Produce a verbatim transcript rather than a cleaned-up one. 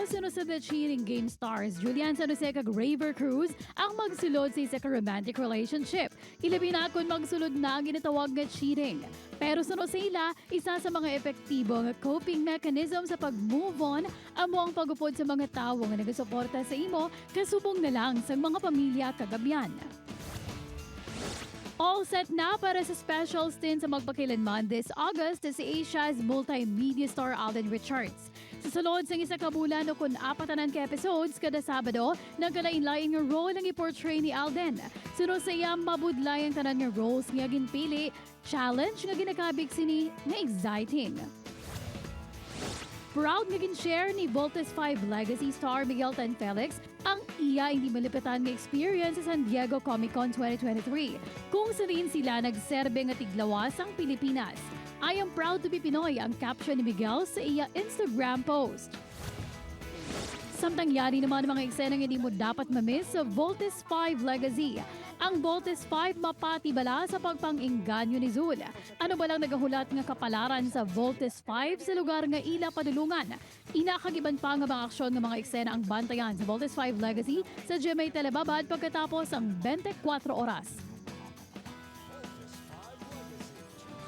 Suno sa The Cheating Game stars Julian San Jose kag Raver Cruz ang magsulod sa isa ka romantic relationship. Ilabi na kon magsulod na ang ginatawag nga cheating. Pero suno sa ila, isa sa mga epektibo nga coping mechanism sa pag-move on amo ang pag-upod sa mga tawo nga nagasuporta sa imo, kasubong na lang sang mga pamilya kag abyan. All set na para sa special stint sa magpakilanman this August si Asia's multimedia star Alden Richards. Sa sulod sang isa ka bulan o kon apat tanan ka episodes kada Sabado, nagkalain-lain nga role ang i-portray ni Alden. Suno sa iya, mabudlay ang tanan nga roles nga ginpili, challenge nga ginakabig sini nga exciting. Proud nga gin-share ni Voltes five Legacy star Miguel Tan Felix ang iya hindi malipitan nga experience sa San Diego Comic Con twenty twenty-three, kung sa diin sila nagserbe nga tiglawas sang Pilipinas. "I am proud to be Pinoy," ang caption ni Miguel sa iya Instagram post. Samtang yari naman ang mga eksena nga hindi mo dapat ma-miss sa Voltes five Legacy. Ang Voltes five mapati bala sa pagpang-inganyo ni Zul. Ano ba lang nagahulat nga kapalaran sa Voltes five sa lugar nga ila padulungan? Ina kag iban pa nga mga aksyon nga mga eksena ang bantayan sa Voltes five Legacy sa G M A Telebabad pagkatapos ang twenty-four oras.